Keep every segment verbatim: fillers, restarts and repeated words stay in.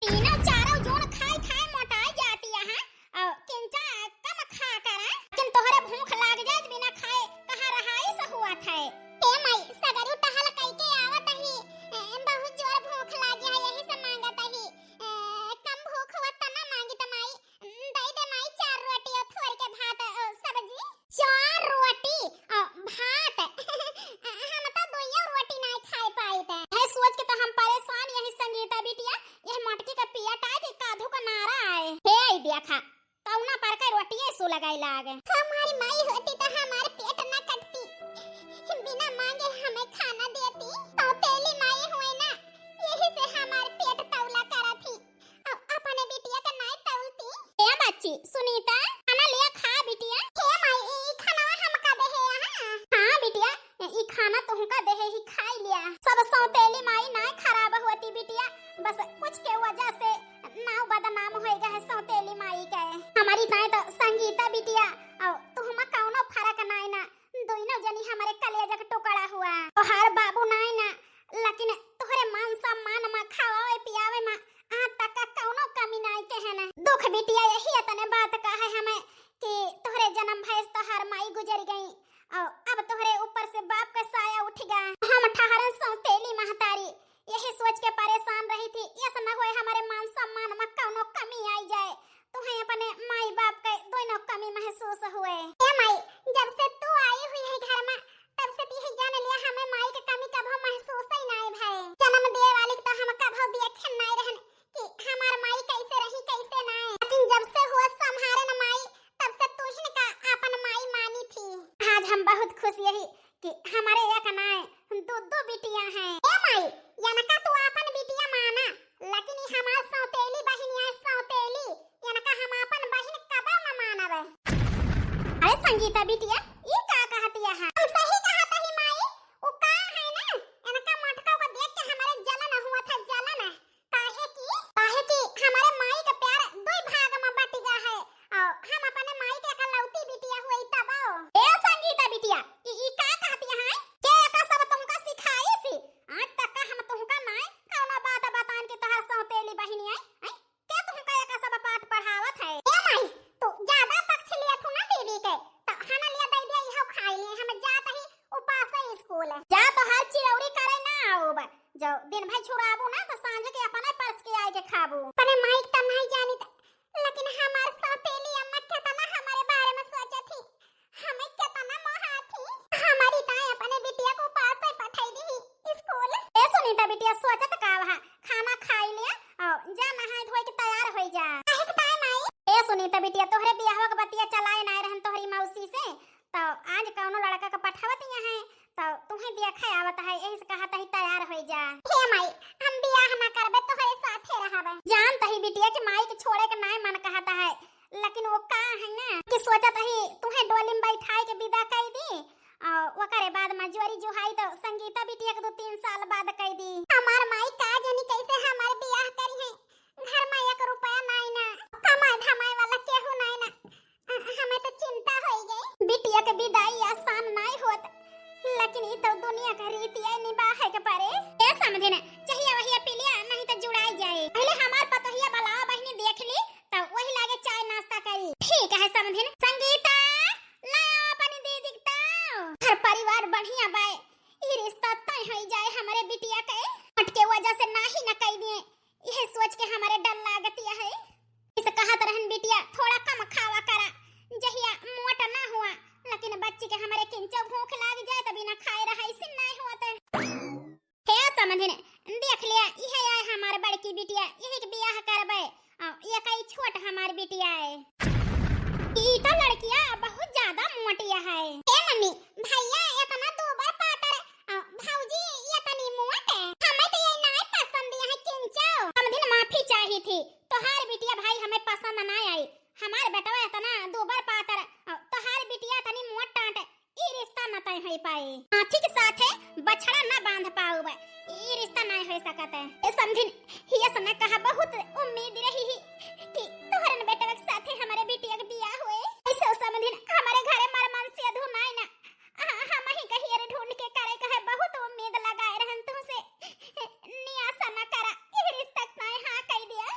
तीनों चारों जून खाए खाए मोटाई जाती है, और किंचा कम खा करा। लेकिन तोहरे भूख लाग जाए तो बिना खाए कहाँ रहाई से हुआ था। ए माई, सगरू टहल कई के आवत ही, ए, बहुत जोर भूख लाग है, यही से मांगत ही। ए, कम भूख हुआ त ना मांगी त माई, दे दे माई चार रोटी और थोड़ के भात, अ, सब्जी। चार रोटी, अ, भात। हम तो दुइयो रोटी नाई खाए पाई थे। है सोच के तो हम परेशान यही संगीता बिटिया, यह मटकी का पिया टाए के काधू का नारा आए। हे आई देखा, कौना पर के रोटिये सु लगाई लागे। हमारी माई होती तो हमारे पेट ना कटती। बिना मांगे हमें खाना देती। सौतेली माई हुए ना, यही से हमारे पेट तौला करत ही। अब अपने बिटिया का नाई तौलती। ए बच्ची सुनीता, खाना लिया खा बिटिया। हे माई, ई खाना हम का दे है यहाँ? हाँ बिटिया, ई खाना तुमका दे है, ही खाई लिया। सब सौतेली माई नाई खराब होती बिटिया, बस कुछ के वजह से नाव बदनाम होएगा है सौतेली माई के। हमारी नाई तो संगीता बिटिया, और तुहमा कौनो फर्क नाई ना, दोनों जनी हमारे कलेजा का टुकड़ा हुआ। तोहार बाबू नाई ना, लेकिन तोहरे मान सम्मान मा, खावे पियावे मा आज तक का कौनो कमी नाई के है ना। दुख बिटिया यही इतने बात का है हमें कि तोहरे जन्म भय से तोहार माई गुजर गई, और अब तोहरे ऊपर से बाप का साया उठ गया। हम ठहरन सौतेली महतारी, यही सोच के परेशान रही थी, ऐसा न होए हमारे मान सम्मान मा कौनो कमी आई जाए, तुहें अपने माई बाप के दोनों कमी महसूस हुए। ए माई, जब से तू आई हुई है घर मा, तब से ती ही जान लिया हमें माई के कमी कभो महसूस ही नाई भए। जन्म दिए वाली के तो हम कभो देखे नाई रहन कि हमार माई कैसे रही कैसे नाई, लेकिन जब से होश संभारे न माई, तब से तू ही का अपन माई मानी थी। आज हम बहुत खुश यही कि हमारे एक नाय दो दो बिटिया हैं। ए माई, यनका तू आपन बिटिया माना, लेकिन ई हमार सौतेली बहिनिया है, सौतेली, यनका हम आपन बहिन कबो न मानब। अरे संगीता बिटिया, ई का कहतिया है? हम सही कहत ही माई, उ का है ना, यनका मटका को देख के हमारे जलन हुआ था, जलन। काहे कि, काहे कि हमारे माई का प्यार दुई भाग में बट गया है, और हम अपने माई के इकलौती बिटिया हुई तबो। ए संगीता बिटिया, ई, ई का कहती है? के एका सब तुमका सिखाई सी? आज तक का हम तुमका नाय कौनो बात बतान के तोहार सौतेली बहिनी आई, आई? के तुमका एका सब पाठ पढ़ावत है? ए माई, तू ज्यादा पक्ष लिया तू ना दीदी के, तो खाना लिया दे दिया, इहो खाई लिए, हम जात ही उपास है स्कूल। जा तोहार चिरौरी करे ना आऊब, जो दिन भर छुड़ाबू ना तो सांझ के अपने परस के आए के खाबू। अपने माई के त नहीं जानी त, लेकिन हमार सौतेली अम्मा केतना हमारे बारे में सोचत ही, हमें केतना मोहात ही। हमारी ताई अपने बिटिया को पास से पठाई दी ही स्कूल। ए सुनीता बिटिया, सोचत का वहा, खाना खाई लिया और जा नहाए धोए के तैयार होई जा। काहे के ताई माई? ए सुनीता बिटिया, तोहरे बियाहवा के बतिया चलाए नाय रहन तोहरी मौसी से, तो आज कौनो लड़का के पठावत यहाँ है, तो तुम्हें देखे आवत है, यही से कहत ही तैयार होई जा। हे माई, हम बियाह ना करबे, तोहरे साथे रहबे। जानत ही बिटिया कि माई के छोड़े के नाय मन कहत है, लेकिन वो का है ना कि सोचत ही तुम्हें डोली में बैठाए के विदा कई दी, और ओकरे बाद में जोरी जुहाई तो संगीता बिटिया के दो तीन साल बाद कई दी। हमार माई का जानी कैसे हमार बियाह करी है, घर में एक रुपया नाई ना, कमाए धमाए वाला केहू नाई ना, हमें तो चिंता होई गई। बिटिया के विदाई आसान नाई होत, लेकिन ई तो दुनिया का रीति है, निबाहे के परे। ए समधिन, चाहिए वही पी लिया, नहीं तो जुड़ाई जाए। पहले हमार पतोहिया बुलावा बहिनी देख ली, तो वही लागे चाय नाश्ता करी। ठीक है समधिन। संगीता, लाओ अपनी दीदी के ताओ। घर परिवार बढ़िया बाय, ई रिश्ता तय होई जाए हमरे बिटिया के। मटके वजह से नाही न कई दिए, यह सोच के हमारे डर लागतिया है। इस कहत रहन बिटिया, थोड़ा कम खावा करा, जहिया मोट ना हुआ, लेकिन बच्ची के हमारे किंचो भूख लाग जाए, तभी ना खाए रहा, इसे नहीं होत। हे समधिन, देख लिया, यह आए हमार बड़की बिटिया, यही के बियाह करबे, आ, ये कई छोट हमार बिटिया है। ई तो लड़किया बहुत ज्यादा मोटिया है। ए मम्मी, भैया इतना दूबर पातर, आ, भौजी इतनी मोट है। हमें तो ये नाय पसंद, यहाँ किंचो। समधिन माफी चाही थी, तोहार बिटिया भाई हमें पसंद ना आई। हमार बेटवा इतना दूबर पातर, आ, तोहार बिटिया इतनी मोट टाट, ई रिश्ता न तय होई पाए। हाथी के साथे बछड़ा न बांध पाउब, ई रिश्ता न होई सकत है। ए समधिन, हिया समय कहा बहुत उम्मीद रही ही कि तोहरन बेटवा के साथे हमारे बिटिया के बियाह होए। ऐसे समधिन हमारे घरे मरमन से अधू नाई ना। आ, हम ही कहिए रे ढूंढ के करे कहे बहुत उम्मीद लगाए रहन तुमसे। नियासा न करा, ई रिश्ता नाई हाँ कई दिया।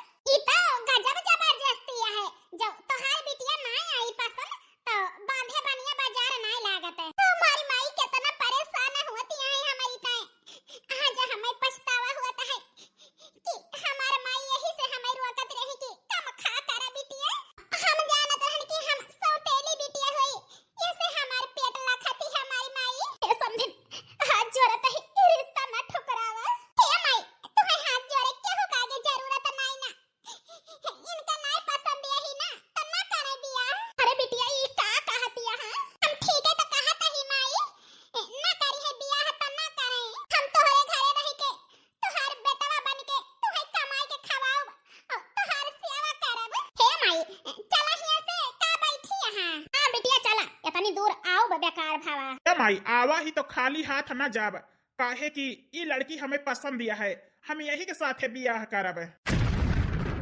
दूर आउब बेकार भावा। ए माई, आवा ही तो खाली हाथ ना जाब, काहे कि ई लड़की हमें पसंद दिया है, हम यही के साथे बियाह करब।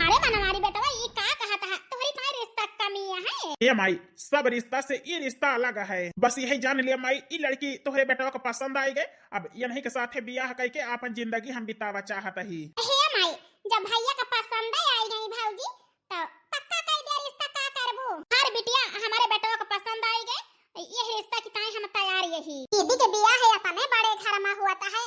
अरे बनवारी बेटवा, ई का कहत है? तोहरी ताई रिश्ता कमी है? ए माई, सब रिश्ता से ई रिश्ता अलग है। बस यही जान लिया माई, ई लड़की तोहरे बेटवा को पसंद आई गए, अब यही के साथे बियाह करके आपन जिंदगी हम बितावा चाहत ही। हे माई, जब भैया का पसंद आई गई भौजी, तो पक्का कई दे रिश्ता, का करबू? अरे बिटिया, हमारे बेटवा को पसंद आई गए, यह रिश्ता की ताई हम तैयार यही। दीदी के बियाह है अपने बड़े घर में हुआ है,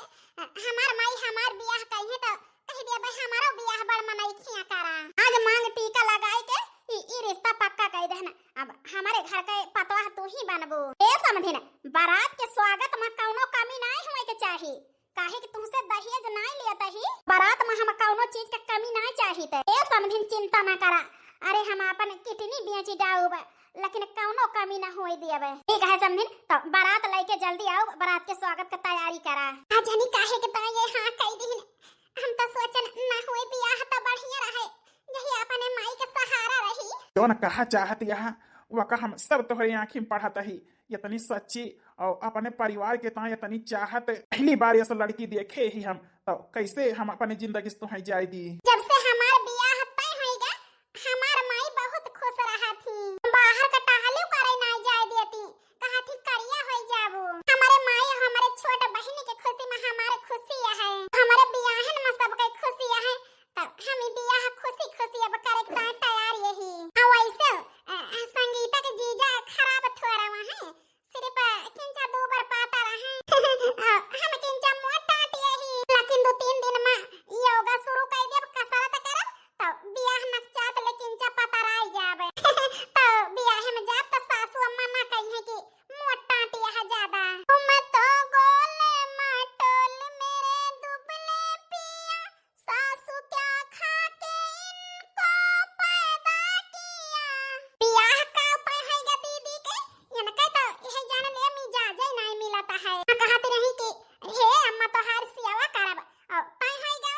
हमार माई हमार बियाह कही तो कह दिया भाई हमारो बियाह बड़ मनई खिया करा। आज मांग टीका लगाई के ई, ई रिश्ता पक्का कई देहन। अब हमारे घर के पतवाह तू ही बनबू। ए समधिन, बारात के स्वागत में कौनो कमी नाई होए के चाही, काहे कि तुमसे दहेज नाई लियत ही। बारात में हम कौनो चीज के कमी नाई चाहित। ए समधिन चिंता ना करा, अरे हम अपन किडनी बेची डाउब, लेकिन कौनो कमी ना होए दियब। ठीक है समधिन, तो बारात लेके जल्दी आउब, बारात के स्वागत के तैयारी करा। आ जनी काहे के ताई ये हाँ कई दिहिन, हम तो सोचन ना होए बियाह तो बढ़िया रहे, यही अपने माई के सहारा रही। जौन कहा चाहत यहाँ, वका हम सब तोहरे आँखी में पढ़त ही। इतनी सच्ची और अपने परिवार के ताई इतनी चाहत, पहली बार ऐसा लड़की देखे ही हम, तो कैसे हम अपने जिंदगी से तोहे जाए दी? जब से हमार बियाह तय होइगा, हमार माई बहुत खुश रहत ही। बाहर का टहलियो करे ना जाए देती, कहत ही करिया होई जाबू। हमारे माई हमारे छोट बहिन के खुशी में हमारे खुशी है, हमारे बियाहन में सबके खुशी है, तो हम ई बियाह खुशी खुशी अब करे के ताई तैयार यही। आ वैसे, अ, अ, संगीता के जीजा खराब थोड़ा है, सिर्फ, अ, किंचा दो बार पाता रहे। अ, हम किंचा मोट टाट यही, लेकिन दो तीन दिन में योगा शुरू कर देब, कसरत करब, तो बियाह नकचात ले किंचा पतराई जाबे। तो बियाह में जाब तो सासू अम्मा ना कही है कि मोट टाट यह ज्यादा। तुम तो गोल मटोल मेरे दुबले पिया, सासू क्या खा के इनको पैदा किया। बियाह का उपाय है गा दीदी के, इनके तो यह जान ले मिजाजे नहीं मिलता है। कहत रही कि हे अम्मा तोहार सियावा करब, और तय है गा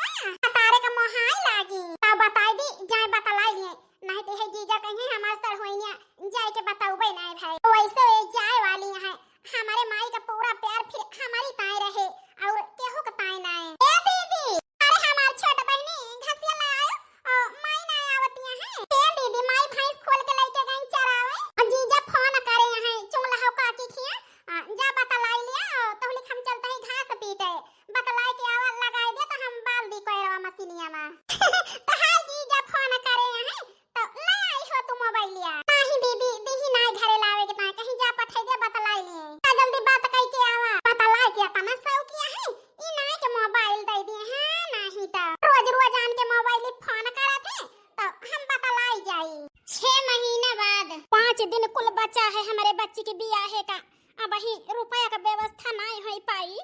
तारे का मोहाई लागी। तब बताई दी, जाए बतलाई लिए, नहीं तो हे जीजा कहीं हमार सर होइनिया जाए के बताउबे नहीं भाई। वैसे वे जाए वाली है, हमारे माई का पूरा प्यार फिर हमारी ताई रहे और केहू का ताई नाई। ए दीदी, अरे हमार छोट बहिनी घसिया ले आयो, ओ, माई ना आवतिया है। ए दीदी, माई भैंस खोल के लेके गई चरावे, और जीजा फोन करे हैं चुंगला हो काकी खिया, आ, जा बतलाई लिया, ओ, तोहली हम चलते हैं घास पीटे, बतलाई के आवा लगाई दे तो हम बाल दी कोयरवा मशीनिया में। तो हाय जीजा फोन करे हैं, तो ले आई हो तू मोबाइलिया। नाही दीदी, दीही नाई घरे लावे के ताई, कहीं जा पठाई दे बतलाई लिए। का जल्दी बात कई के आवा। बतलाई के अपना सौ किया है, ई नाई के मोबाइल दे दिए हैं, नाही तो रोज रोज आन के मोबाइल फोन करत है, तो हम बतलाई जाई। छह महीना बाद पाँच दिन कुल बचा है हमारे बच्ची के बियाहे का, अबही रुपया का व्यवस्था नाई होई पाई।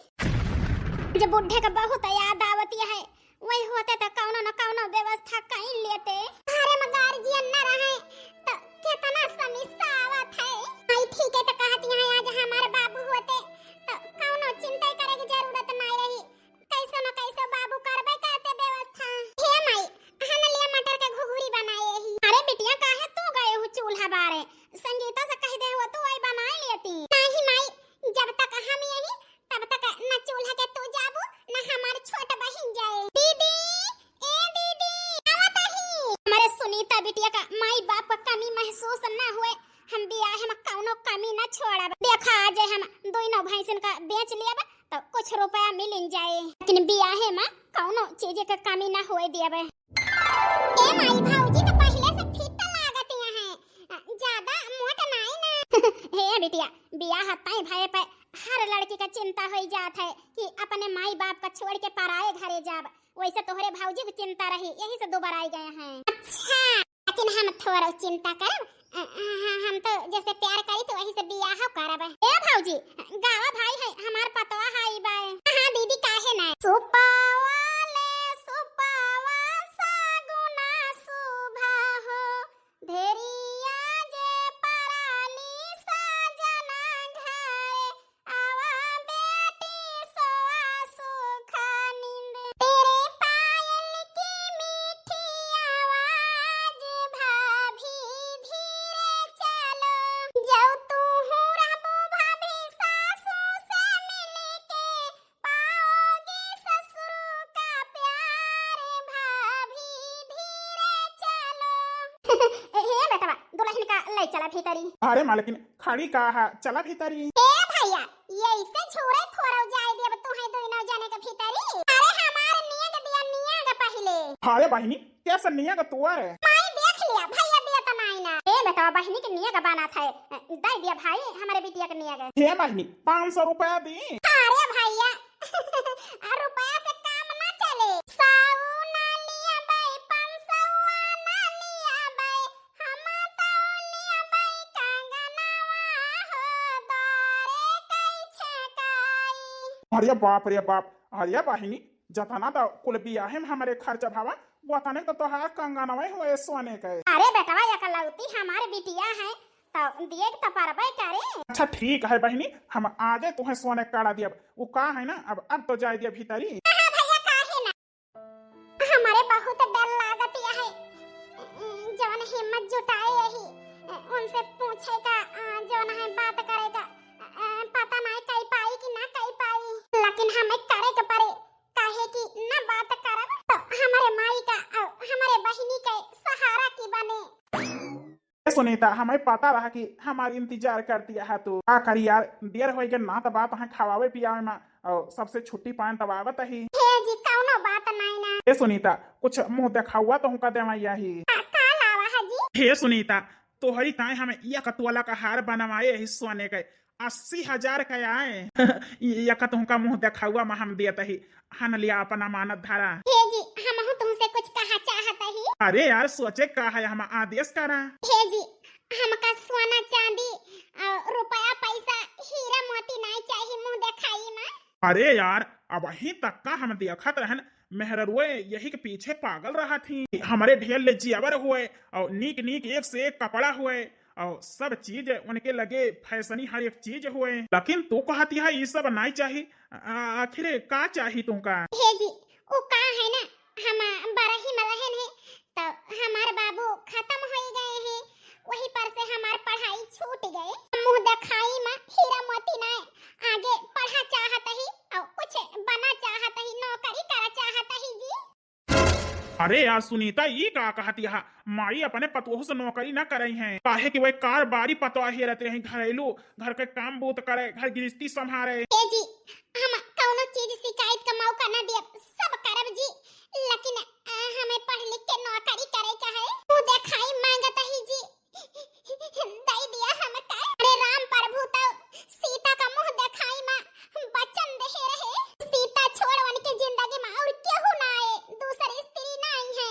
जब बुढ़े का बहुत याद आवती है, वही होते तो कौनो न कौनो व्यवस्था कई लेते। अरे म गार्जियन न रहे तो कितना समस्या आवत है। आई ठीक है तो कहती हैं आज हमारे बाबू होते तो कौनो चिंता करे की जरूरत नहीं रही, कैसो न कैसो बाबू करबे करते व्यवस्था। हे माई, हन लिया मटर के घुघुरी बनाए रही। अरे बिटिया काहे तू गए हो चूल्हा बारे, संगीता से कह दे हो तू आई बनाए लेती। नहीं माई, जब तक हम यही तब तक न चूल्हा के तू जाबू, न हमार छोट बहिन जाए। दीदी, ए दीदी, आवत ही। हमारे सुनीता बिटिया का माई बाप का कमी महसूस न हुए, हम बियाह में कौनो कमी न छोड़ब। देखा, आज हम दोनों भैंसन का बेच लेब, तो कुछ रुपया मिल जाए, लेकिन बियाहे में कौनो चीज के कमी न होए देब। ए माई, भौजी तो पहले से फिट लागत हैं, ज्यादा मोट नाई ना। हे बिटिया, बियाह तय भये पे हर लड़की का चिंता होई जात है कि अपने माई बाप का छोड़ के पराए घरे जाब। वैसे तोहरे भौजी की चिंता रही, यही से दुबराई गए हैं। अच्छा, लेकिन हम थोड़ा चिंता करब, अ, अ, हम तो जैसे प्यार करी तो वही से बियाह करब। ए भौजी, गावा भाई है, हमार पतवा है ई बाय। हाँ दीदी, काहे ना। सुपवा ले सुपवा सगुना सुभा हो, धेरिया जे पराली साजना घरे, आवा बेटी सोवा सुख नींद। तेरे पायल की मीठी आवाज भाभी धीरे चलो, जब तू हूँ रह ए, हे बेटवा, दुलहिन का लइ चला भीतरी। अरे मालकिन, खड़ी का है, चला भीतरी। ए भइया, यइसे झूरे थोरउ जाइ देब तुहइ दुइनउ जने के भीतरी। अरे हमार नियग दिया, नियग पहिले। अरे बहिनी, कइसे नियग तुअर? माई देख लिया, भइया दिया त नाई ना। ए बेटवा, बहिनी के नियग बनात है, दइ दिया भाई हमरे बिटिया के नियग। हे बहिनी, पाँच सौ रुपया दी। अरे भइया, आ रुपया से काम ना चले। सौ ना लियाबै, पाँच सौ ना लियाबै, हम तो लियाबै कंगनवा हो, दरे कै छेकाई। अरे बाप रे बाप, अरे बहिनी, जतना त कुल बियाहे में हमरे खर्च भवा, ओतने त तोहार कंगनवे हुए सोने के। अरे बेटवा, एकलौती हमार बिटिया है, त दिए के त परबे करे। अच्छा ठीक है बहिनी, हम आगे तुहे सोने कड़ा दियब। उ का है ना, अब, अब तो जाए दिया भीतरी। हाँ भइया, काहे ना? हमरे बहुत डर लागत है, जवन हिम्मत जुटाए यही, उनसे पूछे का, जवन है बात करे का, पता नहीं कइ पाई कि ना कइ पाई, लेकिन हमें करे के पड़े, काहे कि ना बात करब तो हमरे माई का और हमरे बहिनी के सहारा की बने। ए सुनीता, हमें पता रहा कि हमार इंतजार करती है तू। का करी यार, देर होइ गए ना, त बात है खवावे पियावे में, और सबसे छुट्टी पाएन तब आवत ही। हे जी, कौनो बात नहीं ना। ए सुनीता, कुछ मुँह देखावा तो हमका देवा यही। का, का लावा है जी? हे सुनीता, तोहरी ताई हमें एक तोला का हार बनवाए ही सोने के, अस्सी हजार का आए। ये एक तुमका मुँह देखावा में हम देत ही, हन लिया अपन अमानत धरा। हे जी, हमहू तुमसे कुछ कहा चाहत ही। अरे यार, सोचे का है, हम आदेश करा। हे जी, हमका सोना चांदी और रुपया पैसा, हीरा मोती नहीं चाहिए मुँह देखाई में। अरे यार, अबहीं तक का हम देखत रहन, मेहररुए यही के पीछे पागल रहत ही। हमरे ढेर ले जेवर हुए और नीक नीक एक से एक कपड़ा हुए और सब चीज उनके लगे फैशनी हर एक चीज हुए, लेकिन तू कहत है ई सब नाई चाही। आ-, आखिर का चाही तुमका? हे जी, उ का है ना, हम बरही में रहन है, तब हमार बाबू खत्म होइ गए हैं, वही पर से हमार पढ़ाई छूट गए। मुँह देखाई में हीरा मोती नाय, आगे पढ़ा चाहत ही और कुछ बना चाहत ही, नौकरी करा चाहत ही जी। अरे यार सुनीता, ई का कहत यहा? माई अपने पतोह से नौकरी न करई हैं, काहे कि वह कार बारी पतोह हेरत रही, घरेलू घर के काम बूत करे, घर गृहस्थी संभारे। ए जी, हम कौनो चीज शिकायत का मौका न दियब, सब करब जी, लेकिन, अ, हमें पढ़ लिख के नौकरी करे का है। मुँह देखाई मांगत ही जी, दई दिया हमका। अरे राम प्रभु तो सीता का मुँह देखाई मा वचन देहे रहे, सीता छोड़ उनके जिंदगी मा और केहू ना आए, दूसरी स्त्री ना आई है,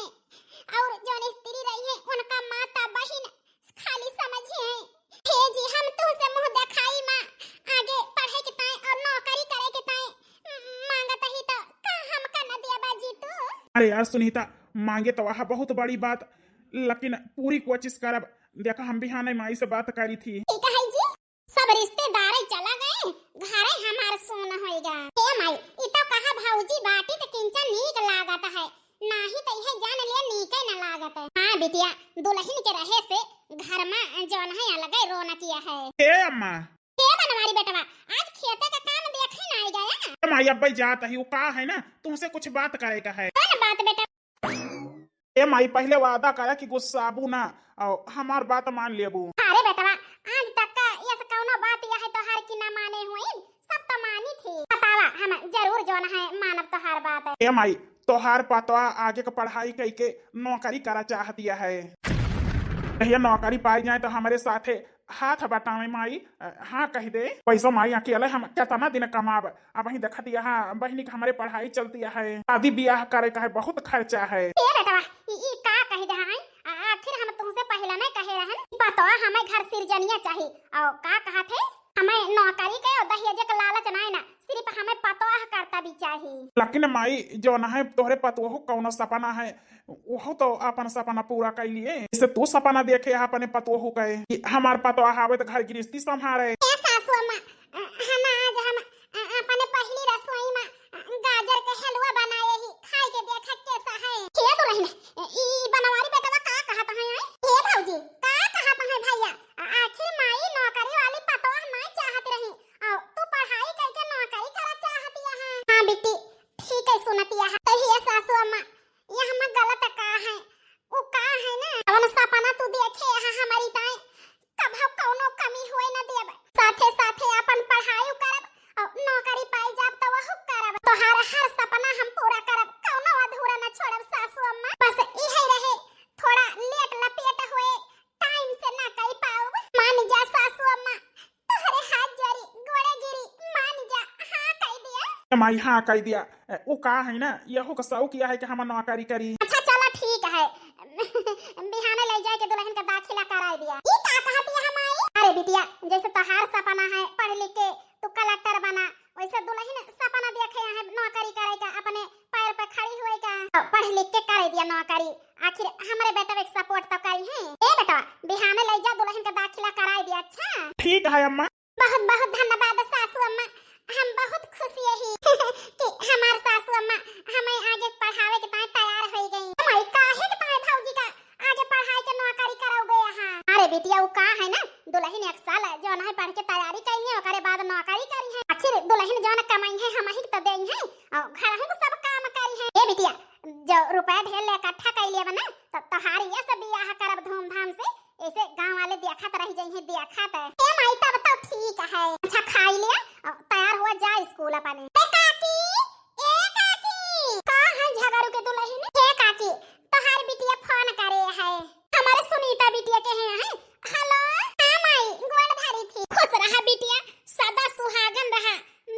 और जौन स्त्री रही है उनका माता बहिन खाली समझी है। हे जी, हम तुहसे मुँह देखाई मा आगे पढ़े के ताई और नौकरी करे के ताई मांगत ही तो का हमका न दिया बाजी तू? अरे यार सुनीता, मांगे तो वह बहुत बड़ी बात, लेकिन पूरी कोशिश करब। देखा, हम बिहाने माई से बात करी थी। ठीक है जी, सब रिश्तेदार चला गए, घरे हमार सुन होइगा। हे माई, ई तो कहा भौजी बाटी त किंचा नीक लागत है, नाही त इहे जान लिया नीके न लागत है। हाँ बिटिया, दुल्हन के रहे से घर में जौन है अलगे रौनकिया है। ए अम्मा। हे बनवारी बेटवा, आज खेते का काम देखे ना आई गया? ए माई, अब्बे जात ही, वो का है ना, तुमसे कुछ बात करे का है। कौन बात बेटा? ए माई, पहले वादा करा कि गुस्साबू ना, और हमार बात मान लेबू। अरे बेटवा, आज तक का यस कौनो बात यह है तोहार की ना माने हुई, सब तो मानी थी। बतावा, हम जरूर जौन है मानब तोहार बात। ए माई, तोहार पतवा आगे का पढ़ाई कई के नौकरी करा चाहती है। कहिया नौकरी पाई जाए तो हमारे साथे हाथ बटावे माई, अ, हाँ कह दे। पैसो माई अकेले हम केतना दिन कमाब? अबहीं देखत यहा बहिनी के हमरे पढ़ाई चलती है, शादी बियाह करे का है, बहुत खर्चा है। ए बेटवा, ई, ई का कह दे हैं? आ-, आखिर हम तुमसे पहले नहीं कहे रहन, पतवा हमें घर सिरजनिया चाही। और का कहत है? हमें नौकरी के और दहेज के लालच नहीं ना, सिर्फ हमें पतवा करता भी चाही। लेकिन माई, जौन है तोहरे पतोहू कौनो सपना है, ओहो तो अपन सपना पूरा कर लिए। इसे तू सपना देखे है अपने पतोहू का कि हमार पतोह आवे तो घर गृहस्थी संभाले। ए सासू अम्मा, अ, हम आज हम, अ, अपने पहली रसोई में, अ, गाजर के हलवा बनाए ही, खाए के देखा कैसा है। हे दुल्हन, ई बनवारी बेटवा का कहत है, हैं? हे भौजी, का कहत है भैया? आ-, आखिर माई नौकरी वाली पतोह नहीं चाहत रही, और तू पढ़ाई करके नौकरी करा चाहत है। हाँ बेटी, ठीक है सुनत है। तो हे सासू अम्मा, ये हम गलत का है? उ का है ना, जौन सपना तू देखे हा हमरी ताई, कभौ कौनो कमी होए न देब। साथे साथे अपन पढ़ाई करब और नौकरी पाई जाब त वहू करब। तोहार हर सपना हम पूरा करब, कौनो अधूरा न छोड़ब सासू अम्मा। बस इहे रहे, थोड़ा लेट लपेट होए, टाइम से ना कई पाउब। मान जा सासू अम्मा, तोहरे हाथ जोड़ी, गोड़े गिरी, मान जा, हाँ कई दिया। ए माई, हाँ कई दिया। ए, उ का है ना, यहू का शौक यह है कि हम नौकरी करी। अच्छा चला ठीक है, बिहाने ले जाए के दुल्हन का दाखिला कराई दिया। ई का कहत यह माई? अरे बिटिया, जैसे तोहार सपना है पढ़ लिख के तू कलेक्टर बना, वैसे दुल्हन सपना देखे है नौकरी करे का, अपने पैर पे खड़ी हुए का। तो पढ़ लिख के करे दिया नौकरी, आखिर हमरे बेटवा के सपोर्ट तो करी है। ए बेटवा, बिहाने ले जा दुल्हन का दाखिला कराई दिया। अच्छा ठीक है अम्मा। बहुत बहुत धन्यवाद सासू अम्मा, हम बहुत खुशी ही कि हमार सासू अम्मा हमें आगे पढ़ावे के ताई तैयार हो गई। माई काहे के ताई भौजी का आगे पढ़ाई के नौकरी कराओगे यहाँ? अरे बिटिया, उ का है ना, दुल्हन एक साल जौन है पढ़ के तैयारी करी है, ओकरे बाद नौकरी करी है। आखिर दुल्हन जौन कमाई है, हम ही तो देई है, और घर हम सब काम करी है। ए बिटिया, जो रुपया ढेर ले इकट्ठा कर लिया ना, तो तोहार ये सब बियाह करब धूमधाम से, ऐसे गांव वाले देखत रह जाई है, देखत। ए माई, तब तो ठीक है। अच्छा खाई लिया, और तैयार हुआ, जा स्कूल अपने। ए काकी, ए काकी, का है झगड़ू के दुल्हन? ए काकी, तोहार बिटिया फोन करे है। हमारे सुनीता बिटिया के हैं, हैं? हेलो। हाँ माई, गोड़ धरी थी। खुश रहा बिटिया, सदा सुहागन रहा,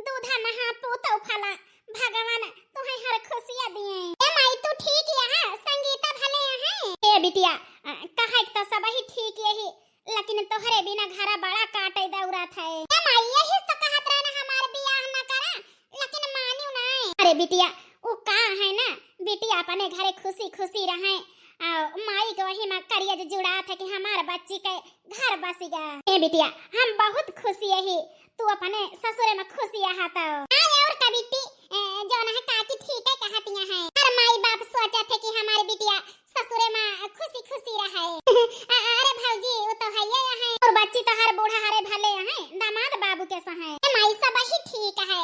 दूधा नहा पूतौ फला। भगवान तुम्हें हर खुशियाँ दिए। ए माई, तू ठीक यहाँ? संगीता भले यहाँ? ए बिटिया, अ, कहे तो सब ही ठीक यही, लेकिन तोहरे बिना घरा बड़ा काटे दौड़त है। ए माई, यही तो कहत रहे ना हमार बियाह न करा, लेकिन मानू नाय। अरे बिटिया, उ का है ना, बिटिया अपने घरे खुशी खुशी रहे, आ माई के वही में करियज जुड़ात है कि हमार बच्ची के घर बस गया। ए बिटिया, हम बहुत खुशी यही, तू अपने ससुरे में खुशी यहाँ तो। हाँ और का बिट्टी, ए, जौन है काकी ठीक है कहतिया है। हर माई बाप सोचत है कि हमार बिटिया ससुरे में खुशी खुशी रहे। अ-, अरे भौजी, उ तो हइये है। और बच्ची तो हर बूढ़ा हरे भले है, दामाद बाबू के सहाय। ए माई, सब ही ठीक है।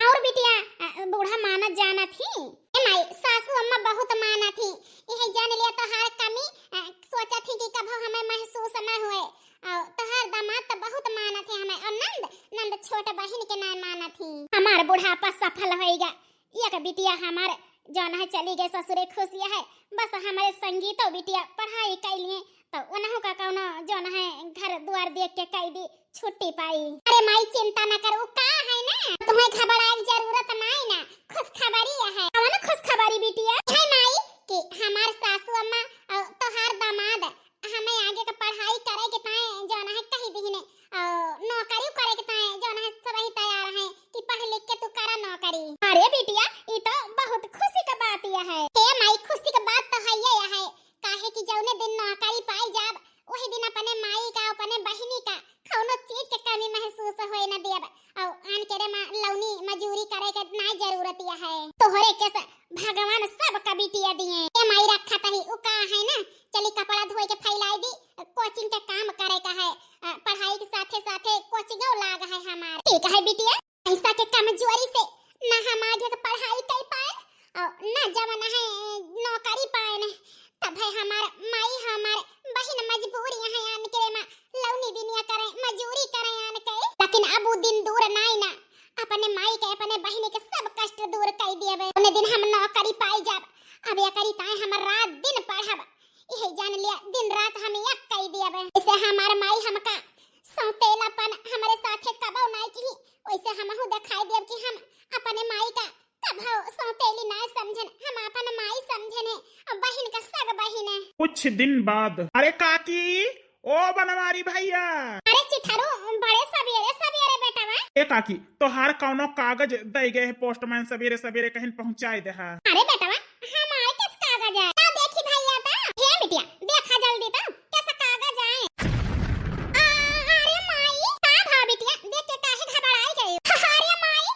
और बिटिया, अ, बूढ़ा मानत जानत ही? ए माई, सासू अम्मा बहुत मानत ही। यही जान लिया तोहार कमी, अ, सोचत ही कि कभो हमें महसूस न होए। और तोहार दामाद तो बहुत मानत ही हमें। और नंद, नंद छोट बहिन के ना मानत ही। हमार बुढ़ापा सफल होइगा। एक बिटिया हमार जौन है चली गए ससुरे खुशिया है, बस हमारे संगीतो बिटिया पढ़ाई कैलिए तो उन्हों का कौनो जौन है घर द्वार देख के कई दी छुट्टी पाई। अरे माई चिंता न कर, उ का है ना, तुम्हें घबराए की जरूरत नहीं ना, खुशखबरी है। कौन खुशखबरी बिटिया? है माई कि हमार सासू अम्मा और तोहार दामाद हमें आगे का पढ़ाई करे के ताए जौन है कही दिहिने, और नौकरी करे के ताए जौन है सब ही तैयार है कि पढ़ लिख के तू करा नौकरी। अरे बिटिया, ई तो बहुत खुशी का बात यह है। हे माई, खुशी का बात तो है ये है, काहे कि जौने दिन नौकरी पाई जाब, वही दिन अपने माई का, अपने बहिनी का कौनो चीज के कमी महसूस होए न देब। और आन के रे मा-, लौनी मजूरी करे के ना जरूरत यह है। तोहरे के से भगवान सब का बिटिया दिए। ए माई रखा तही, उ का है ना, चली कपड़ा धोए के फैलाई दी, कोचिंग के काम करे का है। अ, पढ़ाई के साथे साथे कोचिंगो लाग है हमार। ठीक है बिटिया, पैसा के कमजोरी से ना हम आगे के पढ़ाई कर पाए और ना जवन है नौकरी पाए न, तब है हमार माई हमार बहिन मजबूर यहाँ आन के रे मा लौनी बिनिया करे, मजूरी करे आन के। लेकिन अब उ दिन दूर नाई ना, अपने माई के, अपने बहिनी के सब कष्ट दूर कर दिए। उन्हें दिन हम नौकरी पाई जाब, अब या करी ताए हम रात दिन पढ़ब। यही जान लिया, दिन रात हम एक कर दिए। इसे हमार माई हमका सौतेलापन हमरे साथे कबो नाई की, वैसे हमहू दिखाई देब कि हम अपने माई का कभो सौतेली ना समझन, हम आपन माई समझन है, और बहिन का सग बहिन है। कुछ दिन बाद, अरे काकी, ओ बनवारी भैया। अरे चिथरू, बड़े सबेरे सबेरे बेटवा। ए काकी, तोहार कौनो कागज दे गए है पोस्टमैन, सबेरे सबेरे कहीं पहुँचाए दे हा। अरे बेटवा, हमार किस कागज है? का देखी भैया ता? हे बिटिया, देखा जल्दी ता, कैसा कागज आए? आ, अरे माई, का भा बिटिया, देख के काहे घबराई गई? अरे माई,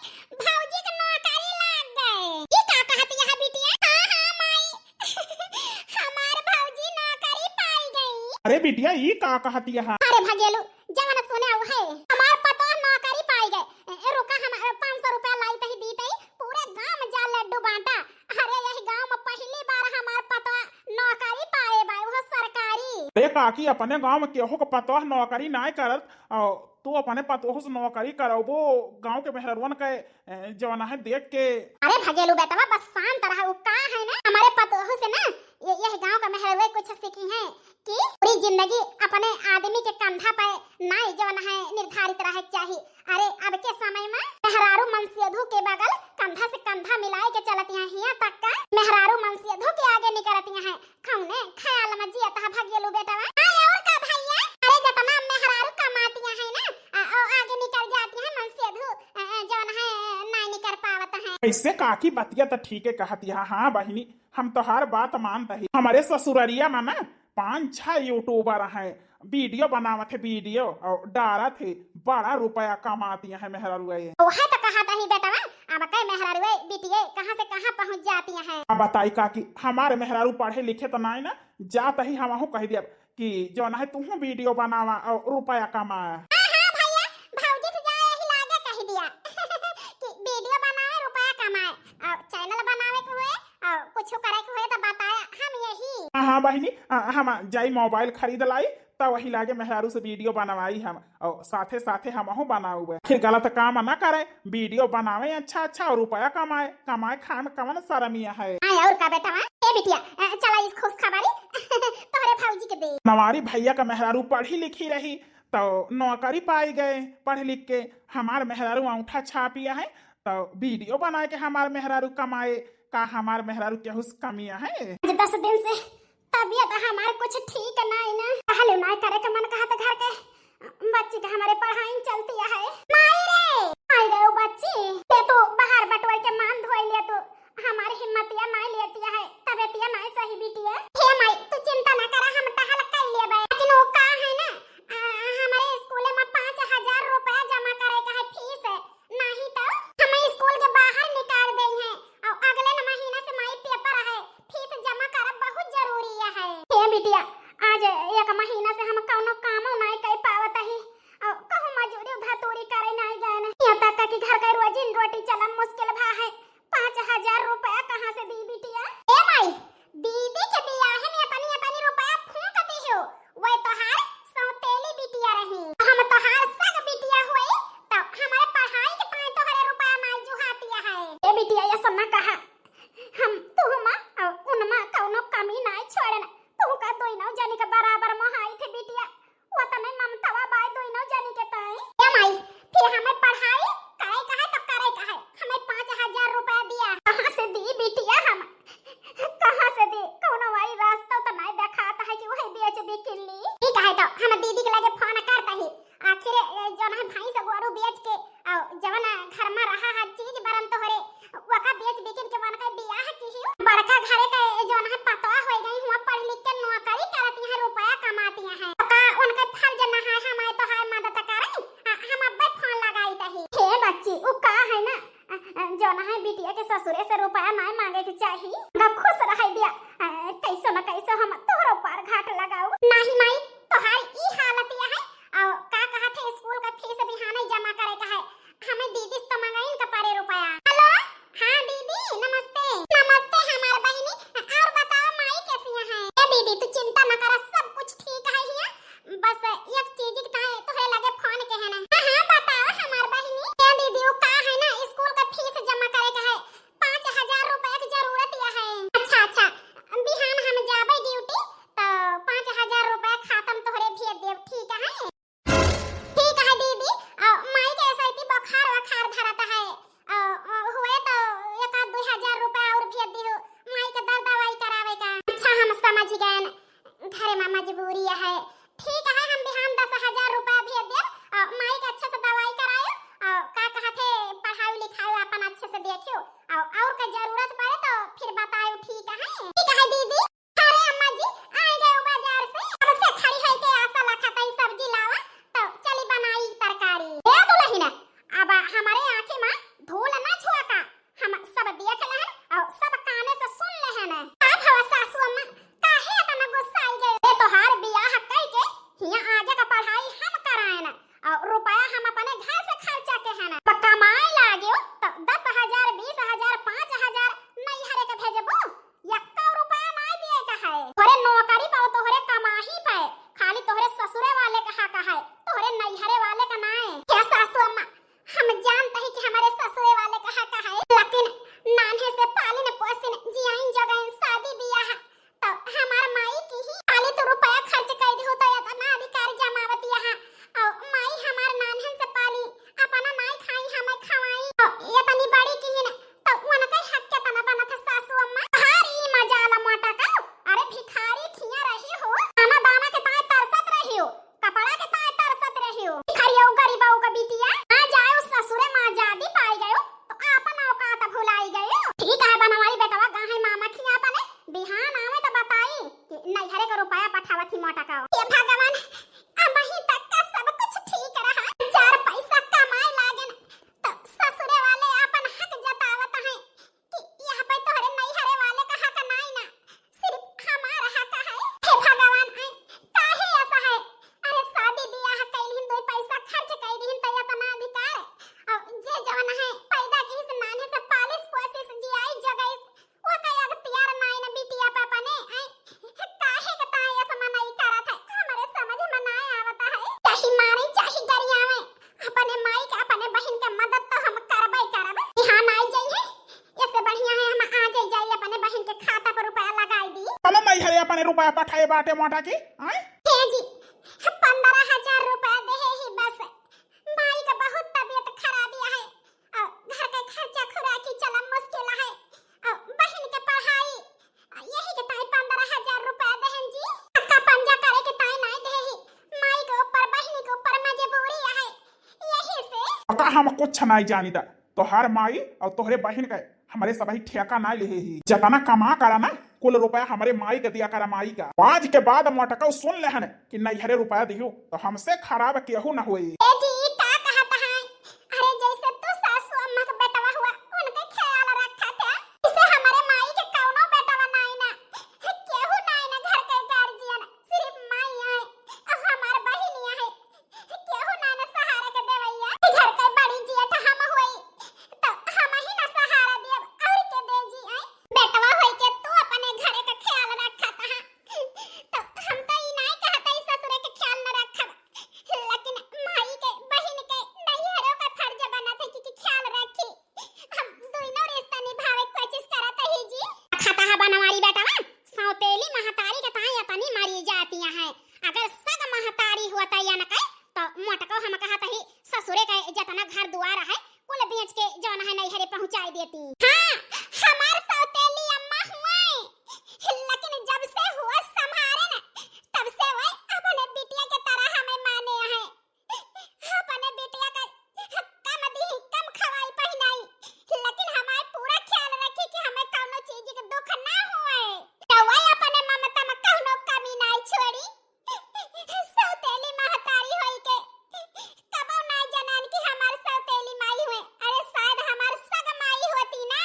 भौजी के नौकरी लाग गए। ई का कहत यह बिटिया? हाँ, हाँ माई, हमार भौजी नौकरी पाई गई। अरे बिटिया, ई का कहत यह? अरे भगेलू, जवन सुने उ है, हमार पतोह नौकरी पाई गए। ए, ए, रुका, हम, ए, पाँच सौ रुपया लाई तही दी तही, पूरे गांव में जा लड्डू बांटा। अरे यही गांव में पहली बार हमार पतोह नौकरी पाए बा, वो सरकारी। अरे काकी, अपने गाँव में केहू के पतोह नौकरी नाय करत, और तू अपने पतोह से नौकरी करबो? गाँव के मेहररुअन के, ए, जवन है देख के। अरे भगेलू बेटवा, बस शांत रहा। उ का है ना, हमारे पतोह से ना ये, यह गाँव का मेहररुए कुछ सीखी है कि पूरी जिंदगी अपने आदमी के कंधा पे नाय जवन है निर्धारित रहे के चाही। अरे अब के समय में मेहरारू मनसेधू के बगल कंधा से कंधा मिलाए के चलती हैं, हियां तक का मेहरारू मनसेधू के आगे निकलती हैं। कौने ख्याल में जियत है भगेलू बेटवा? हाँ, और का भैया? अरे, जतना मेहरारू कमातिया है ना, आ, ओ आगे निकल जाती है, मनसेधू, आ, आ, जौन है, ना निकल पावत है। ऐसे काकी बतिया तो ठीक है कहती है। हाँ बहिनी, हम तोहार बात मानत ही। हमारे ससुररिया में ना पाँच छह YouTuber हैं, video बनावत है, video और डालत है, बड़ा रुपया कमाती है मेहरारू ये। ओहे तो कहत ही बेटवा, अब कई मेहरारू बिटिये कहाँ से कहाँ पहुँच जाती हैं। अब बताई काकी, हमारे मेहरारू पढ़े लिखे तो नाई ना, जात ही हमहू कह दिया कि जौन है तुहू video बनावा और रुपया कमाए। हाँ, हाँ भैया, भौजी से जाए यही लागे कह दिया कि video बनावे, रुपया कमाए, और channel बनावे के हुए और कुछ करे के हुए तो बताया हम यही। हाँ, हाँ बहिनी, आ, हम जाई mobile खरीद लाई, तब वही लागे मेहरारू से video बनवाई हम, और साथे साथे हमहू बनाउबे। फिर गलत काम ना करे, video बनावे अच्छा अच्छा और रुपया कमाए, कमाए खाए में कवन शरमिया है। हाँ, और का बेटवा? ए बिटिया, अ, चला इस खुशखबरी तोहरे भौजी के दे। नवारी भैया का मेहरारू पढ़ी लिखी रही, तो नौकरी पाई गए पढ़ लिख के। हमार मेहरारू अंगूठा छापिया है, तो video बनाए के हमार मेहरारू कमाए, का हमार मेहरारू केहू से कमिया है? आज दस दिन से तबियत हमार कुछ ठीक नाई ना। कहले माय करे के मन कहत घर के बच्ची के हमारे पढ़ाई चलती है। माई रे, माई रे, ओ बच्ची, ते तू बाहर बटोर के मान धोई ले, तू हमारी हिम्मतिया नाई लेती है, तबियतिया नाई सही बिटिया। हे माई, तू चिंता ना करा, हम टहल कर लेबे। लेकिन वो का है ना, आ, हमारे स्कूल में पाँच हजार रुपया जमा करे का है फीस, नहीं तो हमें स्कूल के बाहर निकाल दे हैं और अगले न महीना से माई पेपर है, फीस जमा करब बहुत जरूरी है। हे बिटिया, आज एक महीना से हम कौनो कामो नाई कर पावत ही और कहूँ मजूरी धतूरी करे नाई गए न। यहाँ तक कि घर के रोजी रोटी चलम मुश्किल भा है। पाँच हजार रुपया कहाँ से दी बिटिया? ए माई, दीदी के बियाहे में इतनी इतनी रुपया फूंक दिहो, वह तोहार सौतेली बिटिया रही। हम तोहार सग बिटिया होई, तो हमारे पढ़ाई के ताई तोहरे रुपया माई जुहातिया है। ए बिटिया, ये सब ना कहा, हम तुहमा और उनमा कौनो कमी नाई छोड़न, तुहका दोनों जनी के बराबर मोहाई थे बिटिया। ओतने ममतावा बाय दोनों जनी के ताई। ए माई, फिर हमें पढ़ाई करे का है तो करे का है, हमें पाँच हजार रुपया दिया। कहाँ से दी बिटिया हम? कहाँ से दी? कौनो वाई रास्ता तो नहीं देखाता है कि वही बेच बिकिन ली। ठीक है, तो हम दीदी के लगे फोन करता ही। आखिर, ए, जौन है भैंस गोरू बेच के, और जौन घर में रहा है चीज बरन तोहरे, वका बेच बिकिन के मन का बियाह की ही। बड़का घरे के जौन है पतवा हो गई, हुआ पढ़ लिख के नौकरी करती है, रुपया कमाती है। तो का उनके फर्ज न है हम आए तो है मदद करें? आ, हम अब्बे फोन लगाई तही। हे बच्ची, उ का है ना, आ, आ, जौन है बिटिया के ससुरे से रुपया नाय मांगे के चाही। गा खुश रह दिया। आ, कैसो न कैसो हम तोहरो पार घाट लगाऊ। नाही माई, तोहार ई हालत यह है। और का कहत है स्कूल का फीस बिहाने जमा करे का है। हमें दीदी से तो मंगाइन का परे रुपया। हेलो, हाँ दीदी, नमस्ते। नमस्ते हमार बहिनी, और बताओ माई कैसी है? ए दीदी, तू चिंता न करा, सब कुछ ठीक है हिया। बस एक चीज के ताई तोहरे लगे फोन के है ना। हाँ, हाँ, बताओ हमार बहिनी। ए दीदी, वो का है ना, स्कूल का फीस जमा करे का है, पाँच हजार रुपया की जरूरत यह है। अच्छा, अच्छा, बिहान हम जाबे ड्यूटी, तो पाँच हजार रुपया खाता में तोहरे भेज देब, ठीक है? ठीक है दीदी, अ, माई के ऐसे ही बुखार वखार धरत है, अ, अ, हुए तो एक आध दो हजार रुपया और भेज दियो, माई के दर्द दवाई करावे का। अच्छा, हम समझ गए, घरे में मजबूरी है। ठीक है, हम बिहान दस हजार रुपया भेज देब, अ, माई के अच्छे से दवाई करायो, अ, का कहत है, पढ़ाई लिखाई अपन अच्छे से देखियो, अ, और का जरूरत पड़े तो फिर बतायो, ठीक है? ठीक है दीदी। अरे अम्मा जी, आ गए बाजार से, अब से खड़ी है के आशा लखा तई सब्जी लावा, तो चली बनाई तरकारी। ए दुलहिना, अब हमारे आँखी में धूल ना छुआ का, हम सब देख लेहन और सब काने से सुन लेहन। का भवा सासू अम्मा, काहे इतना गुस्साई गए? ए तोहार बियाह कई का। हे भगवान, अबहीं तक का सब कुछ ठीक रहा, चार पैसा कमाए लागेन, तो ससुरे वाले आपन हक जतावत हैं कि यहाँ पे तोहरे नैहरे वाले का हक नाई ना, सिर्फ हमार हक है। हे भगवान, आय, काहे ऐसा है? अरे, शादी बियाह कइलिन, दो पैसा खर्च कइलिन, तो इतना अधिकार, और जे जवन है, पैदा किहिस नान्हे से, पालिस पोसिस, जियाई जगइस, ओका अख्तियार नाई न बिटिया पे अपने, आय, काहे के ताई ऐसा मनई करत है? हमरे समझ में नाई आवत है। चाहे मारे, चाहे गरियावे, अपने माई के, अपने बहिन के मदद तो हम करबे करब। यहाँ नाई जइहे, इससे बढ़िया है हम आ जाई, जाई अपने बहिन के खाता पर रुपया लगाई दी। हम माई हरे अपने रुपया पठाए बाटे मोटा के, आय? हे जी, पन्द्रह हजार रुपया देहे ही बस। माई का बहुत तबीयत खराबी है, और घर के खर्चा खुराकी चला मुश्किल है, और बहिन के पढ़ाई, यही के ताई पन्द्रह हजार रुपया देहन जी। अक्का पंजा करे के ताई नाई देही, माई के ऊपर, बहिनी के ऊपर मजबूरी है, यही से। पता हम कुछ नाई जानिता, तोहार माई और तोहरे बहिन के हमरे सबही ठेका नाई लेहे ही। जतना कमा करा ना, कुल रुपया हमरे माई के दिया करा, माई का। आज के बाद मोटकऊ सुन लेहन कि नैहरे रुपया दिहू, तो हमसे खराब केहू न होई। ए जी, ई का कहत हैं? अरे, जैसे तू सासू अम्मा के बेटवा हुआ, उनके ख्याल रखत है, इसे हमरे माई के कौनो बेटवा नाई ना, केहू नाई ना घर के गार्जियन, सिर्फ माई है, और हमार बहिनिया है। केहू ना न सहारा के देवैया। घर के बड़ी जेठ हम होई, तो हम ही ना सहारा देब, और के दे जी, आय? बेटवा होई के तू अपने घरे का ख्याल रखत हा, तो हम तो ई नाय कहत हई ससुरे के ख्याल न रखब, लेकिन माई के, बहिन के, नैहरो का फर्ज बनत है कि, कि ख्याल रखी। हम दोनों रिश्ता निभावे के कोशिश करत ही जी। खाता है बनवारी बेटवा, सौतेली महतारी के ताई अपनी मरी जाती है। अगर सग महतारी होत या न कहे, तो मोटको हम कहत ही ससुरे के जतना घर दुआर है, कुल बेच के जौन है नैहरे पहुँचाई देती। हाँ, हमार सौतेली अम्मा हुए, लेकिन जब से हुआ संभारे न, तब से वह अपने बिटिया के तरह हमें माने है। अपने बिटिया का कम दी, कम खवाई पहिनाई, लेकिन हमार पूरा ख्याल रखी कि हमें कौनो चीज के दुख ना होए। रउआ अपने ममता में कौनो कमी नाई छोड़ी। सौतेली महतारी होई के कबो नाई जानन कि हमार सौतेली माई हुए। अरे, शायद हमार सग माई होती ना,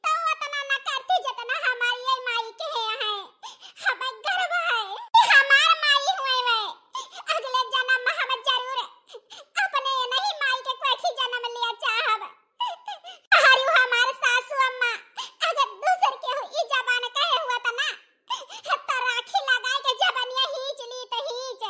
तो उतना ना करती जितना हमारी ये माई के है। हमें गर्व है कि हमार माई हुए वे। अगले जन्म में हम जरूर अपने नहीं माई के कोखी जन्म लिया चाहब। अरे हमार सासू अम्मा, अगर दूसर केहू ई जबान कहे हुआ त ना, त राखी लगाए के जबनिया हींच ली त हींच।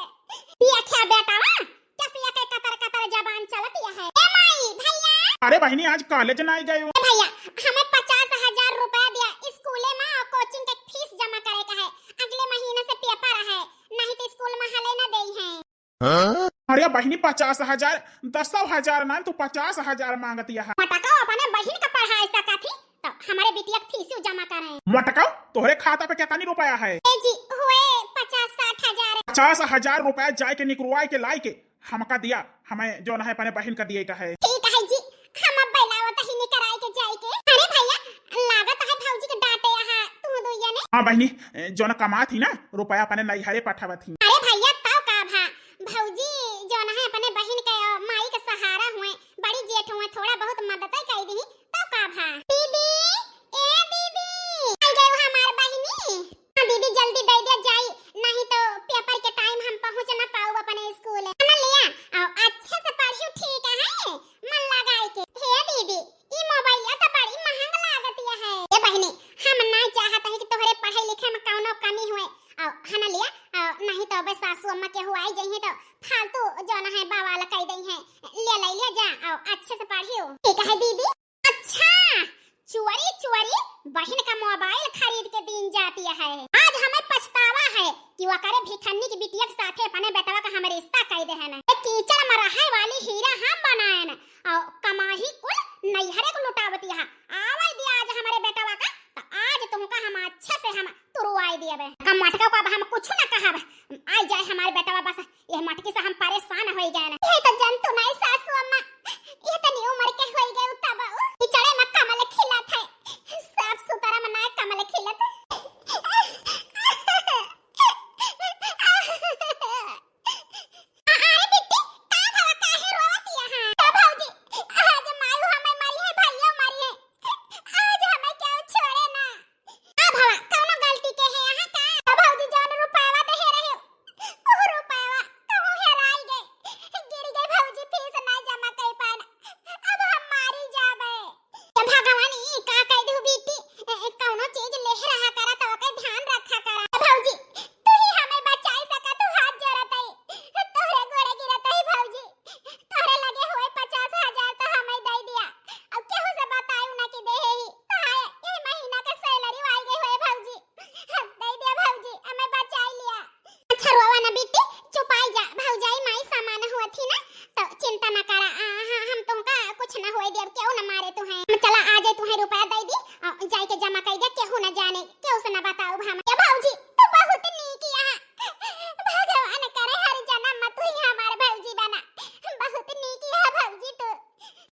देखा बेटवा, कैसे एके कतर कतर जबान चलत है। ए माई, भैया। अरे बहिनी, आज कॉलेज नाई गयो। ए भैया, हमें पचास हजार रुपया दिया, स्कूले में और कोचिंग के फीस जमा करे का है। अगले महीने से पेपर है, नहीं तो स्कूल में हले न देई है। अरे बहिनी, पचास हजार, दसौ हजार ना, तू पचास हजार मांगत है। मोटकऊ अपने बहिन का पढ़ाई सकत ही, तो हमारे बिटिया के फीसू जमा करे। मोटकऊ, तोहरे खाता पे कितनी रुपया है? ए जी, हुए पचास साठ हजार। पचास हजार रुपया जाए के निकरवाए के लाई के हमका दिया, हमें जौन है अपने बहिन का दिए का है। ठीक है जी, हम अब बैलावत ही निकराए के जाए के। अरे भैया, लागत है भौजी के डांटे यहाँ तू दुइया ने। हाँ बहिनी, जौन कमात ही ना, रुपया अपने नैहरे पठावत ही। अरे भैया, तब का भा, भौजी जौन है अपने बहिन के, अ, माई के सहारा हुए, बड़ी जेठ हुए, थोड़ा बहुत मदद कर दी, तब का भा। दीदी, ए दीदी, आ गए हमार बहिनी। हाँ दीदी, जल्दी दे दे जाई, नहीं तो पेपर के टाइम हम पहुँच ना पाऊ अपने स्कूल। है ना लिया, और अच्छे से पढ़ियो, ठीक है, मन लगाए के। हे दीदी, ई मोबाइल या तो बड़ी महंग लागत या है। ए बहिनी, हम ना चाहत है कि तोहरे पढ़े लिखे में कौनो कमी हुए, और है ना लिया, और नहीं तो बस सासू अम्मा के हुआ आई जइहे तो फालतू जौन है बवाल कह दई है। ले ले ले जा, और अच्छे से पढ़ियो। ठीक है दीदी। अच्छा, चोरी चोरी बहिन का मोबाइल खरीद के दीन जाती है। आज हमें पछतावा है कि वकरे भिखन्नी की बिटिया के साथे अपने बेटवा का हम रिश्ता कह दे है ना। ये कीचड़ में रहे वाली हीरा हम बनाए न, और कमाही कुल नैहरे को लुटावती है। आवे दिया आज हमारे बेटवा का, तो आज तुमका हम अच्छे से हम तुरवाई दिए। कम मटका को अब हम कुछ ना कहब, आई जाए हमारे बेटवा बस। ये मटकी से हम परेशान हो गए ना। ये तो जंतु नहीं सासू अम्मा, ये तनी उम्र के हो गए तब। ई चढ़े में कमल खिलत है, साफ सुथरा में ना कमल खिलत। कुछ ना बताउब हम। ए भौजी, तू बहुत नीक यहाँ। भगवान करे हर जन्म में तू ही हमार भौजी बना। बहुत नीक यहाँ भौजी तू।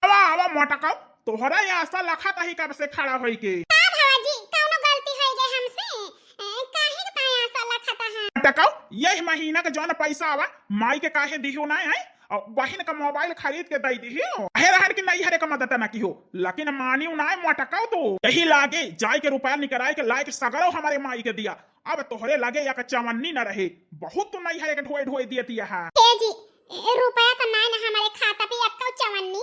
आवा, आवा मोटकऊ, तोहरा ये आशा लखत ही कब से खड़ा होई के। हाँ भौजी, कौनो गलती होई गई हमसे? ए, काहे के ताई आशा लखत है? मोटकऊ, यही महीना के जौन पैसा आवा, माई के काहे दिहू ना है? और बहिन का मोबाइल खरीद के दे दिहू। अहे रहन की नैहरे का मदद ना किहू, लेकिन मानियो ना मोटकऊ तू। यही लागे जाए के रुपया निकराए के लाए के सगरो हमारे माई के दिया। अब तोहरे लगे एक चवन्नी न रहे, बहुत तू नैहरे के ढोए ढोए दियती है। ए जी, ए, रुपया तो नाय ना हमारे खाता पे, एक्को चवन्नी।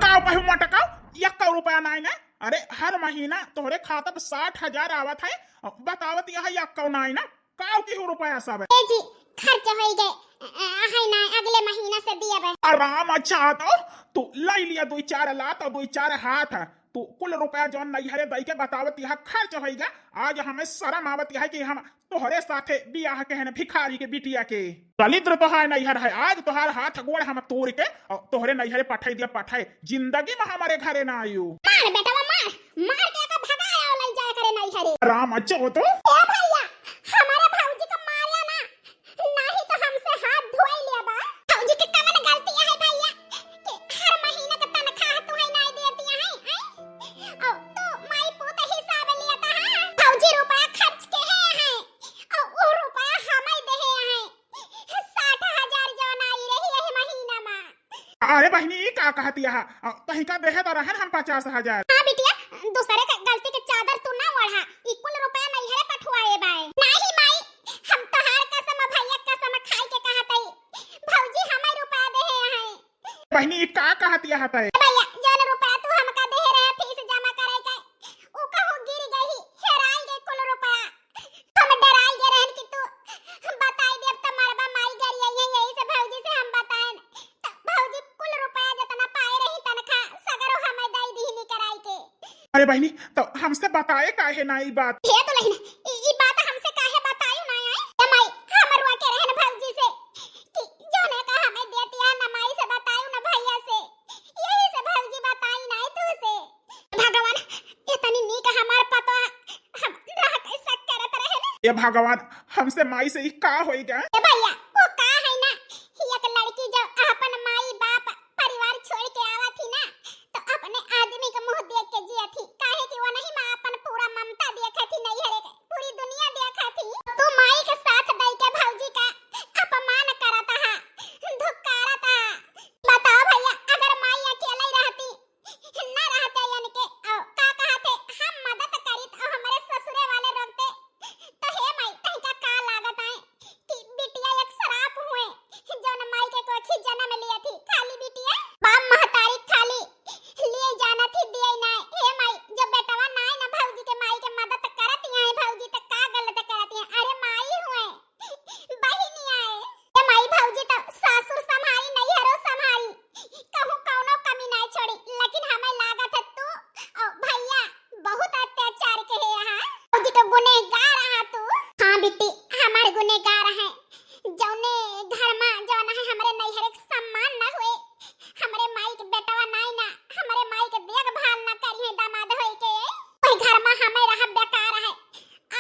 काउ कहू मोटकऊ, एक्को रुपया नाय ना? अरे हर महीना तोहरे खाता पे साठ हजार आवत है, बतावत यह एक्को नाय ना? काउ किहू रुपया सब? ए जी, खर्च होई गए, अ, अ, है ना, अगले महीना से दियबे। आराम अच्छा तो, तू लाई लिया दुई चार लात और दुई चार हाथ, तू कुल रुपया जौन नैहरे दई के बतावत यह खर्च होई गा। आज हमें शर्म आवत यह कि हम तोहरे साथे बियाह के हन भिखारी के बिटिया के। दलिद्र तोहार नैहर है, आज तोहार हाथ गोड़ हम तोड़ के और तोहरे नैहरे पठाई दिया, पठाए। जिंदगी में हमारे घरे ना आयु। मार बेटवा मार, मार के एका भगाया और लई जाए करे नैहरे। राम चोदो। ए भैया, हमारे भौजी का मारिया ना, नाही तो हमसे हाथ धोई लेबा। भौजी के कवन गलती है भैया कि हर महीने का तनख्वाह तू है नाई देती है, हैं? और तू माई पूत हिसाब लेता है। भौजी रुपया खर्च के है, हैं? और वो रुपया हमें दे है, हैं? साठ हजार जौन आई रही यही महीना में। अरे बहिनी, ई का कहती है? अ, तहिका देहे तो रहन हम पचास हजार। हाँ बिटिया, दूसरे के गलती के चादर तू ना ओढ़ा। ई कुल रुपया नैहरे पठुआए बाए। नाही माई, हम तोहार कसम, भैया कसम खाई के कहत हई, भौजी हमें रुपया देहे हैं। बहिनी, ई का कहती है तय? भैया, जौन रुपया तू हमका देहे रहे फीस जमा करे के, ऊ कहूँ गिर गई, हेराई गई कुल रुपया। हम डराई गए रहन कि तू बताई देब त मरबा माई गरिया, यही, यही से भौजी से हम बताएन। त भौजी कुल रुपया जितना पाए रही तनखा, सगरो हमें दई दीहनी कराई के। अरे बहिनी, तो हमसे बताए काहे ना ई बात? हे दुलहिन, ई, ई बात हमसे काहे बतायू ना आए? ए माई, हम रुआ के रहन भौजी से कि जौने का हमें देती है ना माई से बतायू ना भैया से, यही से भौजी बताई ना तू से। भगवान, इतनी नीक हमार पतोह, हम रह कैसा करत रहे ना। ए भगवान, हमसे माई से ई का होई गए? ए भैया, वो का है ना, एक लड़की जब अपन माई बाप परिवार छोड़ के आवा थी ना, तो अपने आदमी के मुंह देख के जिया थी, काहे कि वो नहीं माँ अपन पूरा ममता देखा थी, नहीं हरे के पूरी दुनिया देखा थी। तू माई के साथ दई के भौजी का अपमान करत हा, धुकारत हा। बताओ भैया, अगर माई अकेले रहती, ना रहते इनके, अ, का कहते, हम मदद करित, अ, हमरे ससुरे वाले रोकते, तो हे माई, तहिका का लागत आए कि बिटिया एक सराप हुए, जौन माई के कोखी जन्म लिए थी, खाली बिटिया, बाप महतारी खाली लिए जाना थी, दिए ना। हे माई, जो बेटवा नाय ना भौजी के माई के मदद करत आए भौजी, तो का गलत करत आए? अरे माई हुए, बहिनी आए। ए माई भौजी तो सासुर संभारी, नैहरो संभारी, कहूँ कौनो कमी नाय छोड़ी, लेकिन हमें लागत है तू और भैया बहुत अत्याचार के है यहाँ। भौजी तो गुनहगार है तू। हाँ बिट्टी, हमार गुनहगार है। जौने घर में जौन है हमरे नैहर के सम्मान न हुए, हमरे माई के बेटवा नाई ना, हमरे माई के देखभाल ना करी है दामाद होई के, वही घर में हमें रह बेकार है।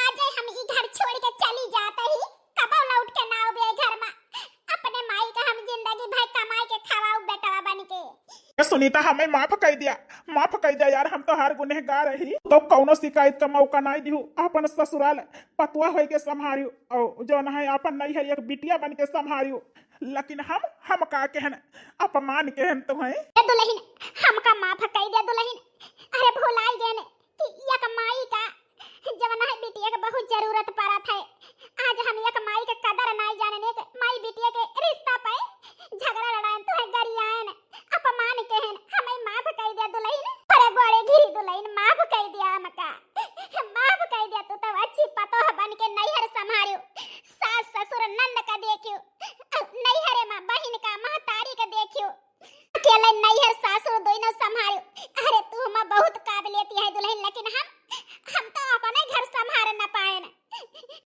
आज हम ई घर छोड़ के चली जात ही, कबो लौट के ना आवे घर में। अपने माई का हम जिंदगी भर कमाई के खवाऊ बेटवा बन के। ए सुनीता, हमें माफ कर दिया, माफ कर दिया यार, हम तोहार गुनहगार रही। तो कौनो शिकायत का मौका नहीं दिहू, अपन ससुराल पतुआ होई के संभारियो, और जौन है अपन नैहर एक बिटिया बन के संभारियो। लेकिन हम, हम का कहन, अपमान कहन तो हैं। ए दुलहिन, हमका माफ कर दिया दुलहिन, अरे भुलाई गए कि एक माई का जवन है बिटिया के बहुत जरूरत पड़त है। आज हम एक माई के कदर नाई जानने के, माई बिटिया के रिश्ता पे झगड़ा लड़ाएन, तो है गरियाएन, अपमान कहन, हमें माफ कर दिया दुलहिन। अरे गोड़े घिरी दुलहिन, माफ कर दिया हमका, माफ कर दिया। तू तो अच्छी पतोह बन के नैहर संभारियो, सास ससुर नंद का देखियो, नैहरे में बहिन का महतारी का देखियो, अकेले नैहर सासुर दोनों संभारे। अरे तू हमा बहुत काबिलियत है दुलहिन, लेकिन हम, हम तो अपने घर संभार न पाए न।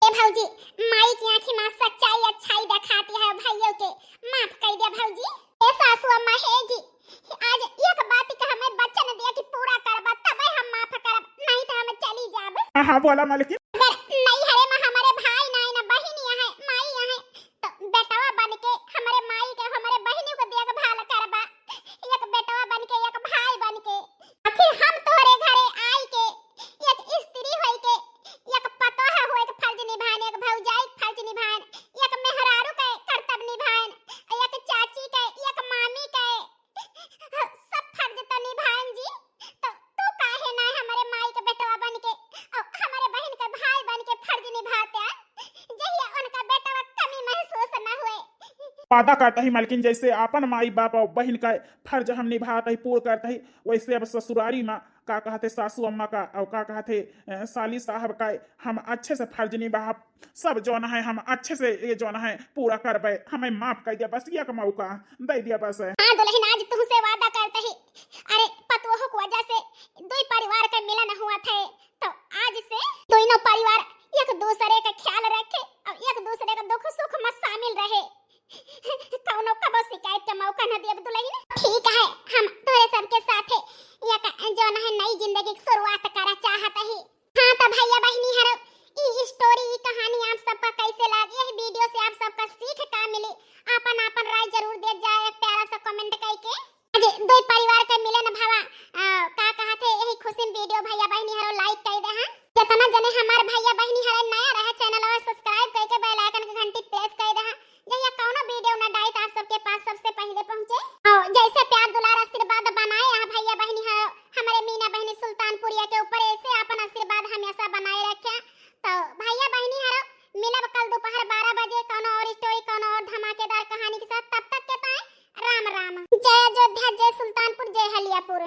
ए भौजी, माई की आँखी में सच्चाई अच्छाई दिखाती है, भैयों के माफ कर दिया भौजी। ए सासू अम्मा, हे जी, आज एक बात का हमें वचन दिया कि पूरा करबा, तबे हम माफ करब, नहीं तो हम चली जाब। हाँ, हाँ, बोला मलकिन। अगर नैहरे में हमरे भाई नाई ना बहिनी आहे, माई आहे, तो बेटवा बन के हमरे माई के, हमरे बहिनी के देखभाल करबा। एक बेटवा बन के, एक भाई बन के। आखिर हम तोहरे घरे आई के, एक स्त्री होई के, एक पतोह होई के फर्ज निभाएन, एक भौजाई के फर्ज निभाएन, एक मेहरारू के कर्तव्य निभाएन, एक चाची के, एक मामी के, सब फर्ज तो निभाएन जी। तो तू काहे ना हमरे माई के बेटवा बन के और हमरे बहिन के भाई बन के फर्ज निभाते हैं, जहिया उनका बेटवा कमी महसूस ना हुए। वादा करता ही मलकिन, जैसे आपन माई बाप और बहिन का फर्ज हम निभात ही, पूरा करता ही, वैसे अब ससुरारी में का कहते सासू अम्मा का और का कहते, अ, साली साहब का हम अच्छे से फर्ज निभाब। सब जौन है हम अच्छे से ये जौन है पूरा करबे, हमें माफ कर दिया बस, एक मौका दे दिया बस। हाँ दुल्हन, आज तुमसे वादा करते ही, अरे पतोह के वजह से दुई परिवार का मिलन हुआ थे, तो आज से दोनों परिवार एक दूसरे का ख्याल रखे और एक दूसरे का दुख सुख में शामिल रहे। कौनो कबो शिकायत का मौका न दियब दुल्हन। ठीक है, हम तोरे सबके साथे एक जौन है नई जिंदगी की शुरुआत करा चाहत ही। हाँ तो भैया बहिनी हरो, ई स्टोरी, ई कहानी आप सबका कैसे लागी, यह वीडियो से आप सबका सीख का मिली, आपन आपन राय जरूर देत जाए एक प्यारा सा कमेंट करके। आज दो परिवार के मिलन भवा, आ, का कहत है, यही खुशी में वीडियो भैया बहिनी हरो लाइक कर दे। हाँ, जितना जने हमार भैया बहिनी हरो नया रहे चैनल और सब्सक्राइब करके बेल आइकन के घंटी प्रेस कर दे। हाँ, जहिया कौनो वीडियो ना डाई तो आप सबके पास सबसे पहले पहुँचे। और जैसे प्यार दुलार आशीर्वाद बनाए यहाँ भैया बहिनी हरो, हमारे मीना बहिनी सुल्तानपुरिया के ऊपर ऐसे आपन आशीर्वाद हमेशा बनाए रखे। तो भैया बहिनी हरो, मिलब कल दोपहर बारह बजे कौनो और स्टोरी, कौनो और धमाकेदार कहानी के साथ। तब तक के ताई राम राम। जय अयोध्या, जय सुल्तानपुर, जय हलियापुर।